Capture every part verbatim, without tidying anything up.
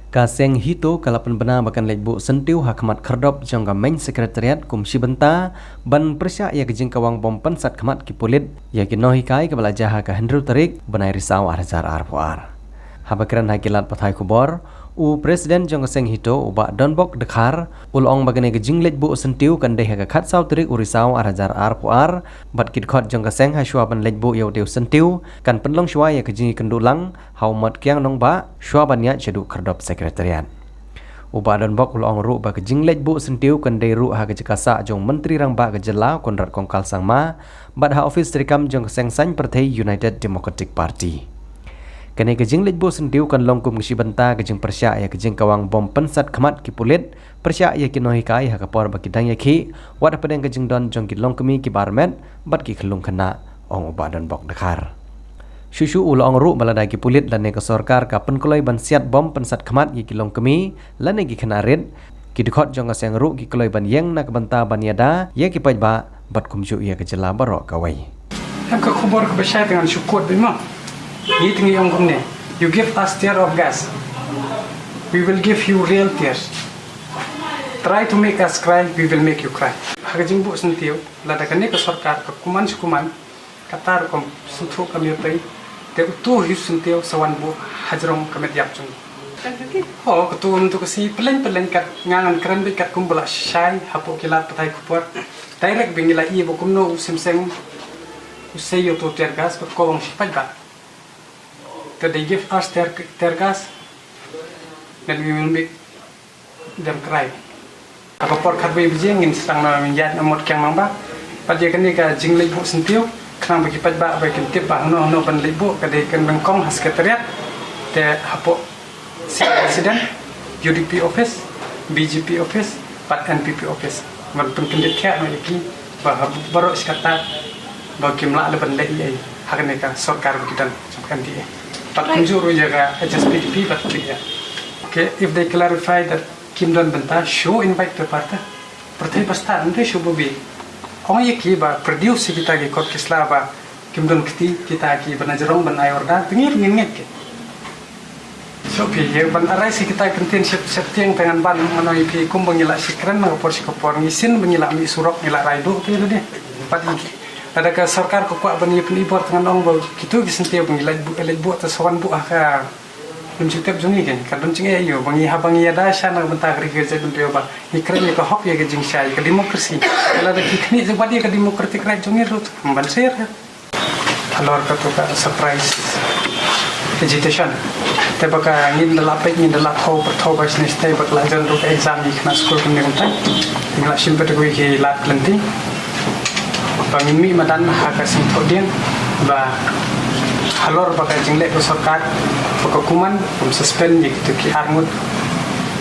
Ka seng HITO ka la pynbna ba kan leit buh syntiew ha khmat khyrdop jong ka main secretariat kum shi bynta ban pyrshah ïa ka jingkawang bom pynsat khmat ki pulit ïa ki nonghikai kaba la jia ha ka hynriew tarik bnai Risaw ar hajar arphew ar. Haba kren ha ki lad pathai khubor, u president jong ka seng HITO u Bah Donbok Dkhar u la ong ba kane ka jingleit buh syntiew kan dei ha ka khatsaw tarik u Risaw ar hajar arphew ar bad ki dkhot jong ka seng ha shuwa ban leit buh ïa utei u syntiew kan pynlong shuwa ïa ka jingïakynduh lang ha u Motkiang Nongbah shuwa ban ïaid shaduh khyrdop secretariat. U Bah Donbok u la ong ruh ba ka jingleit buh syntiew kan dei ruh ha ka jaka sah jong u Myntri Rangbah ka jylla Conrad Kongkal Sangma bad ha ophis treikam jong ka seng saiñ pyrthei United Democratic Party. Kane ka jingleit buh syntiew kan long kum ka shi bynta ka jingpyrshah ïa ka jingkawang bom pynsat khmat ki pulit, pyrshah ïa ki nonghikai ha ka por ba ki dang ïakhih wat hapdeng ka jingdon jong ki longkmie kiba armet bad ki khyllung khynnah, ong u Bah Donbok Dkhar. Shuh shuh u la ong ruh ba lada ki pulit lane ka sorkar ka pynkloi ban siat bom pynsat khmat ïa ki longkmie lane ki khynnah rit, ki dkhot jong ka seng ruh ki kloi ban ïeng na ka bynta ban ïada ïa ki paidbah bad kumjuh ïa ka jylla baroh kawei. Em ka khubor kaba shai te ngan shu quote beit mo. Ngi te ngi ong kumne, "You give us tear of gas, we will give you real tears. Try to make us cry, we will make you cry." Ha ka jingbuh syntiew, lada kane ka sorkar ka kuman shi kuman, kata rukom syntiew kam ïoh tei, te uto hi u syntiew sa wan buh hajrong ka met ïap jong ngi. Ho, kato mynta ka sngi pyllein pyllein kat nga ngan kren beit kat kumba la shai hapoh ki lad pathai khubor. Direct ba ngi la ïohi ba kumno u Sim Seng u sei ïa uto u tear gas bad ko ong shi paidbah, "They give us tear, tear gas, then we will make them cry." Ha ka por khatwei baje ngin sdang noh ban ïaid na Motkiang Nongbah. Bad ïa kane ka jingleit buh syntiew, khnang ba ki paidbah ba kin tip ba hangno hangno ban leit buh, ka dei ka nyngkong ha secretariat, te hapoh seng president, U D P office, B J P office bad N P P office. Ban pynkyndit thiah noh ïa ki ba ha baroh shi katta ba kim lah leh ban leh ei ei ha kane ka sorkar ba ki don jong ka M D A. Bad kumjuh ruh ïa ka H S P D P bad ki ïa. Okay, if they clarify that kim don bynta, shu invite paper te. Pyrthei ba stad, ym dei shu ba bi. Ong ïa ki ba produce ïa kita ki kot ki sla ba kim don kti, kita ki ban hajrong ban ai order, te ngi ruh ngin ngeit ki. Shu phi ïa ban arai ïa kita ki kyntien shep shep tieng te ngan ban ngan ong ïa phi kumba ngi la shikren na ka por shi ka por, ngi sien ba ngi la mih surok, ngi la rai duh phi lade. Bad ngi lada ka sorkar ka kwah ban ïa pynibor te ngan ong ba kito ki syntiew ba ngi leit buh, leit buh te sa wan buh ha ka Ym ju tip jong ngi kein, ka don jingeh aïu ba ngi haba ngi ïada sha na ka bynta ka ri ka jaitbynriew ba ngi kren ïa ka hok, ïa ka jingshai, ïa ka democracy. Lada ki khmih jingbat ïa ka democratic right jong ngi ruh, ym ban share. Halor kato ka surprise agitation, te ba ka ngin da lah peit, ngin da lah thaw pyrthaw ba shane shatei ba ka la jan ruh ka exam ïa ki khynnah skul kumne kumtai. Ngi la shim pat da kawei ki lad lynti ba ngin mih madan ha ka seng thohdieng ba halor ba ka jingleh ka sorkar ba ka kuman kum suspend ïa kito ki arngut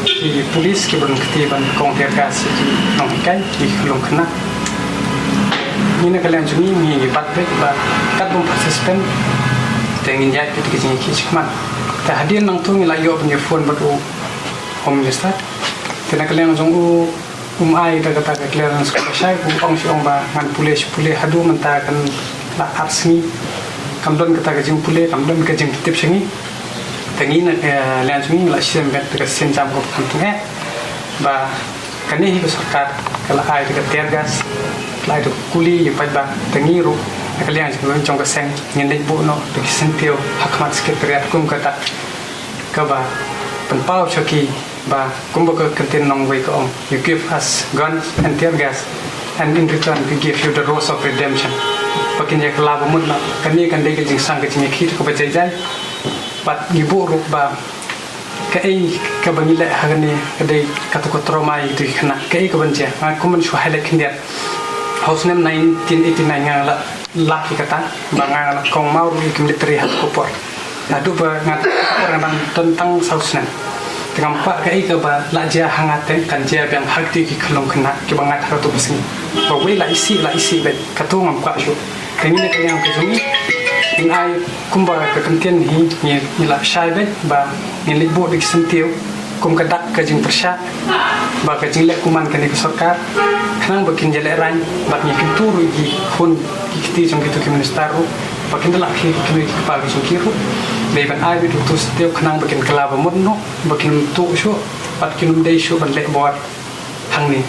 ki pulit kiba don kti ban kong tear gas ïa ki nonghikai, ïa ki khyllung khynnah. Ngi na ka liang jong ngi ngi bat beit ba kat bym pat suspend te ngin ïaid beit ka jingïakhih shikmat. Te hadien nangto ngi la ïoh ban ïa phone bad u Home Minister. Te na ka liang jong u um ai da kata ka clearance kaba shai, u ong shi ong ba ngan pule shi pule haduh mynta kan la ar sngi. Kam don kata ka jingpule, kam don ka jingtip sha ngi. Te ngi na ka liang jong ngi la shem beit da ka sienjam kaba kham tyngeh ba kane hi ka sorkar ka la ai da ka tear gas, ka la ai da ka kuli ïa paidbah. Te ngi ruh na ka liang jong ka seng ngin leit buh noh da ki syntiew ha khmat secretariat kum kata kaba pynpaw sha ki ba kumba ka kyntien nongwei ka ong, "You give us guns and tear gas, and in return we give you the rose of redemption." Ba kin ïa kylla ba mut noh, kane kan dei ka jingsang ka jingïakhih kaba jai jai. Bad ngi buh ruh ba kaei kaba ngi leh ha kane ka dei kato ka trauma ïa kito ki khynnah, kaei kaban jia. Nga kum ban shu highlight khyndiat, ha u snem nineteen eighty-nine nga la lap ïa kata ba nga la kong maw ruh ïa ki military ha ka por. Naduh ba nga, nga dang don tang saw snem. Te ngam kwah kaei kaba la jia ha nga te kan jia biang ha kito ki khyllung khynnah kiba ngat ha kato ka sngi. Ba wei la isih, la isih beit, kato ngam kwah shuh. Te ngi na ka liang ka jong ngi ngin ai kumba ka kyntien hi, ngi, ngi la shai beit ba ngin leit buh da ki syntiew kum ka dak ka jingpyrshah ba ka jingleh kuman kane ka sorkar, khnang ba kin ïalehrain bad ngi kyntu ruh ïa ki khun ki kti jong kito ki minister ruh Ba kin da lah khie ki kmie ki kpa ki jong ki ruh. Dei ban ai beit u tu syntiew khnang ba kin kylla ba mut noh, ba kin tuh shuh, bad kin ym dei shuh ban leh bor hangne.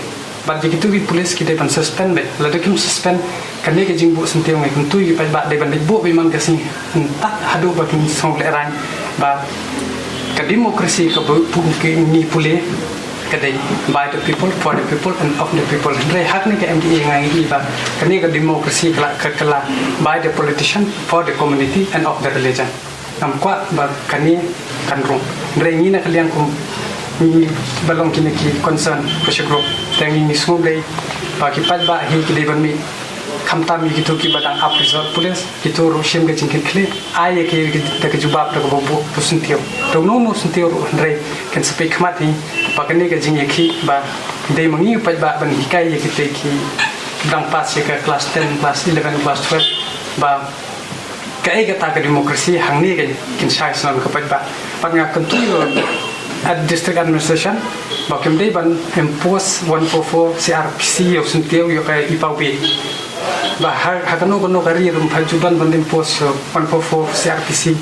Bad ïa kitu ki police ki dei ban suspend beit. Lada kim suspend, kane ka jingbuh syntiew ngi kyntu ïa ki paidbah dei ban leit buh beit man ka sngi, hynrei haduh ba kin sngewlehraiñ ba ka democracy kaba ngi pule ka dei by the people, for the people and of the people. Hynrei hangne ka M D A nga ïohi ba kane ka democracy ka la, ka, ka la by the politician, for the community and of the religion. Ngam kwah ba kane kan rung. Hynrei ngi na ka liang kum ngi ba long kine ki concern pressure group, te ngi, ngi sngewblei ba ki paidbah hi ki dei ban mih, khamtam ïa kitu kiba dang ap resort police, kitu ruh shim ka jingkitkhlieh, ai ïa ki da ka jubab da kaba buh u syntiew. Te uno uno u syntiew ruh hynrei kin sa peit khmat hi ba kane ka jingïakhih ba dei ma ngi u paidbah ban hikai ïa kitei ki dang pass ïa ka class ten, class eleven, class twelve, ba kaei kata ka democracy hangne ka kin shai shnong ka paidbah. Bad nga kyntu ïa u district administration ba kim dei ban impose one four four C R P C ïa u syntiew ïa ka i paw beit. Ba ha, ha kano kano ka ri ruh ym pat ju ban ban impose ïa u one four four C R P C.